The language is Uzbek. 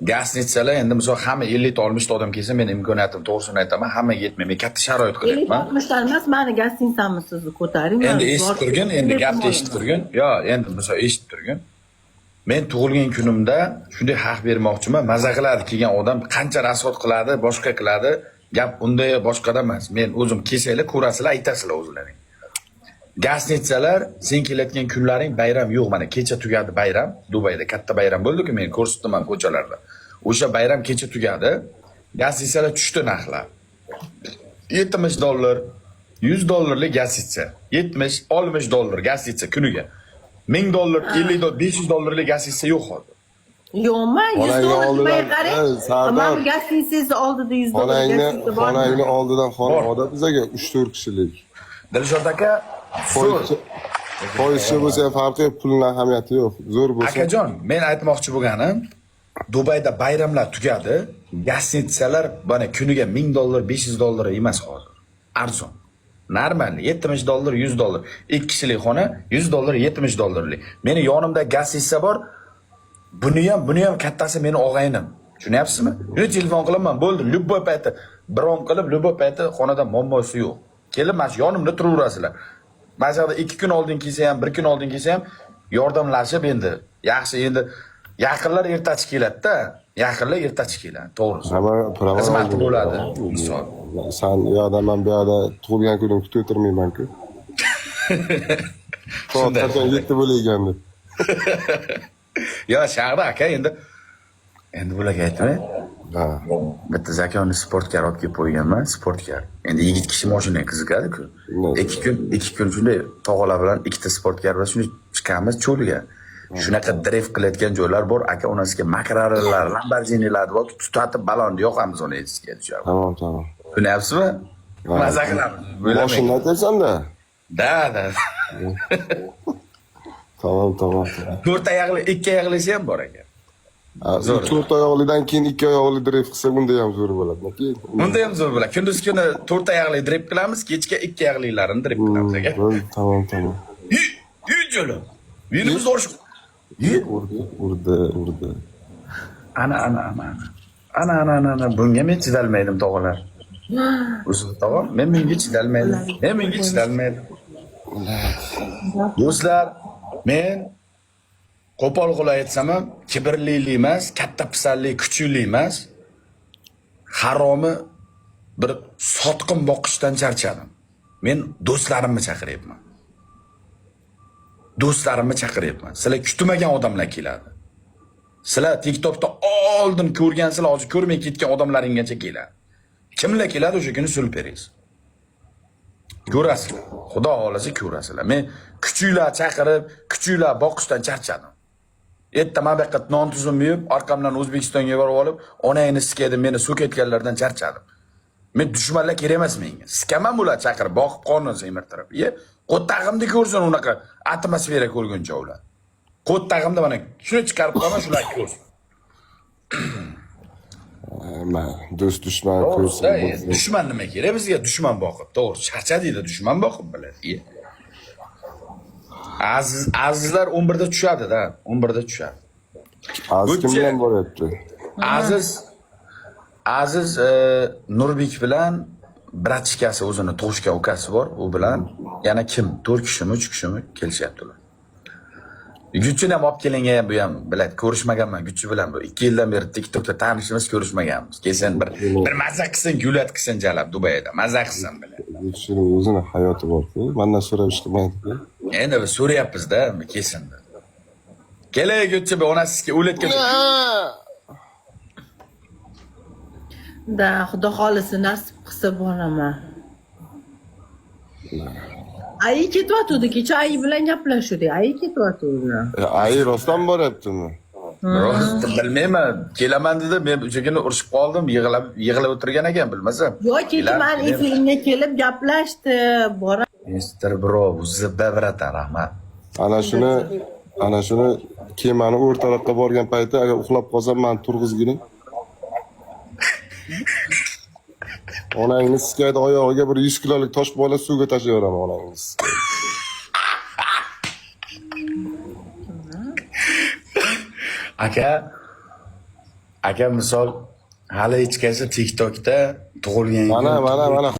Гостиница lar endi misol hamma 50 ta 60 ta odam kelsa, men imkoniyatim, to'g'risini aytaman, hammaga yetmayman. Men katta sharoit 50 qilyapman. 60 emas, mani гостиница mni sizni ko'taring. Endi Man eshitib turgin, endi gapni eshitib turgin. Yo, endi misol eshitib turgin. Men tug'ilgan kunimda shunday haq bermoqchiman. Maza qiladi kelgan odam, qancha расход qiladi, boshqa qiladi. Gap unday boshqada emas. Men o'zim kelsanglar ko'rasizlar, aytasizlar o'zlaring. Гостиница lar sen kelayotgan kunlaring bayram yo'q, mana kecha tugadi bayram. Dubayda katta bayram bo'ldi-ku, men ko'rsatdim ham ko'chalarda. O'sha bayram kecha tugadi. Гостиница lar tushdi narxlar. 70 dollar, 100 dollarlik гостиница. 70, 60 dollar гостиница kuniga. 1000 dollar, 50 dollar, 500 dollarlik гостиница yo'q hozir. Yo'qmi? 100 Onangni dollar oldidan, Dubayga qarang. ey, Sardor. Mana гостиница ngizni oldida 100 dollar Onangni гостиница bormi? Onangni oldidan xona Bor. oda bizaga 3-4 kishilik. Dilshod aka, zo'r. Foizcha foizcha bo'lsa ham farqi yo'q, pulni ahamiyati yo'q. Zo'r bo'lsa. Akajon, men aytmoqchi bo'lganim, Dubayda bayramlar tugadi. Гостиница lar mana kuniga 1000 dollar, 500 dollar emas hozir. Arzon. Normal 70 dollar, 100 dollar. Ikki kishilik xona 100 dollar, 70 dollarlik. Meni yonimda гостиница bor. Buni ham kattasi meni og'aynim. Tushunyapsizmi? Shuni telefon qilaman, bo'ldi. Любой payti bron qilib, любой payti xonada muammosi yo'q. Kelib mana shu yonimda turaverasizlar. Mana shu yoqda 2 kun oldin kelsa ham, 1 kun oldin kelsa ham yordamlashib endi. Yaxshi, endi yaqinlar ertachi keladi-da. Yaqinlar ertachi keladi, to'g'risi. Prava Xizmati bo'ladi, misol. San u yoqda, man bu yoqda tug'ilgan kunim kutib o'tirmayman-ku. Soat Shunday. qachon 7 bo'layotgan deb. Yo, shahri aka, endi bularga aytmang. Ha. Bitta Zakonni спорткар olib kelib qo'yganman, спорткар. Endi yigit kishi mashinaga qiziqadi-ku. Ne? 2 kun shunday tog'alar bilan ikkita спорткар bilan shunday chiqamiz cho'lga. Shunaqa drift qilayotgan joylar bor, aka, onasiga Makrarenlar, Lamborghinilar bor, tutatib balonni yoqamiz uni esiga tushadi. Tamam, tamam. Tushunyapsizmi? Ha. Maza qilamiz. Bo'lamang. Moshinani aytyapsan-da. Да, да. Tamam, tamam, tamam. To'rt oyoqli, ikki oyoqlisi ham bor ekan. Ha, Zo'r. to'rt oyoqlidan keyin ikki oyoqli drift qilsak, unda ham zo'r bo'ladi. Keyin Unda ham zo'r bo'ladi. Kunduz kuni to'rt oyoqli drift qilamiz, kechga ikki oyoqlilarini drift qilamiz aka. Bo'ldi, tamam, tamam. Yi, yi jo'lim. Yerimiz oshib. Yi. Urdi, urdi, urdi. Ana, ana, ana, ana. Ana, ana, ana, ana. Bunga men chidalmaydim, tog'alar. Uzr, tog'am, men bunga chidalmaydim. Men bunga chidalmaydim. Do'stlar, men qo'pol qilib aytsam ham, kibrlilik emas, katta pisalli, kuchli emas. Haromi bir sotqin boqishdan charchadim. Men do'stlarimni chaqiryapman. Do'stlarimni chaqiryapman. Sizlar kutmagan odamlar keladi. Sizlar TikTokda oldin ko'rgansizlar, hozir ko'rmay ketgan odamlaringgacha keladi. Kimlar keladi o'sha kuni syurpriz. Ko'rasizlar. Xudo xohlasa ko'rasizlar. Men kuchuklar chaqirib, kuchuklar boqishdan charchadim. Erta mana bu yoqqa non tuzimni yeb, orqamdan O'zbekistonga borib olib, onangni sikaydi, meni so'kayotganlardan charchadim. Men dushmanlar kerak emas menga. Sikaman bular chaqirib, boqib qornini semirtirib. Ye, qo'ttag'imni ko'rsin unaqa atmosfera ko'rguncha ular. Qo'ttag'imda mana shuni chiqarib qo'yaman, shular ko'rsin. Ma, do'st dushman ko'rsin. To'g'risi, dushman nima kerak bizga? Dushman boqib. To'g'ri, charchadinglar dushman boqib biladi. Ye. Aziz azizlar 11da tushadi-da, 11da tushadi. Aziz kim Gucci. bilan boryapti? Aziz Nurbek bilan братишка si, o'zini tug'ishgan ukasi bor, u bilan yana kim? 4 kishimi, 3 kishimi kelishyapti ular. Guchini ham olib kelingan, bu ham biladi, ko'rishmaganman Guchi bilan bu 2 yildan beri TikTokda tanishimiz, ko'rishmaganmiz. Kelsin bir maza qilsin, gulat qilsin jalab Dubayda, maza qilsin biladi. Guccining o'zini hayoti bor-ku. Mandan so'rab ish qilmaydi. Endi biz so'rayapmiz-da, kelsin deb. Kelay Guchi, bu onasiga o'layotgan. Да, xudo xohlasa, nasib qilsa boraman. Ayi ketyotgandi kecha, ayi bilan gaplashuvdik. Ayi ketyotgandi. Ayi rostdan boryaptimi? Rost bilmayman. Kelaman dedi, men o'sha kuni urishib qoldim, yig'lab yig'lab o'tirgan ekan, bilmasam. Yo'q, kecha Kelar, mani kelar. efirimga kelib gaplashdi. Bora Mister Bro, uzba bratan, rahmat. Ana shuni kemani o'rtaroqqa borgan payti agar uxlab qolsam, mani turg'izgining. Onangni sikaydi, oyog'iga bir 100 kilolik tosh bola suvga tashlayveraman onangni sikaydi. Aka, Aka, misol, hali hech qaysi TikTokda tug'ilgan Mana, kun mana, mana.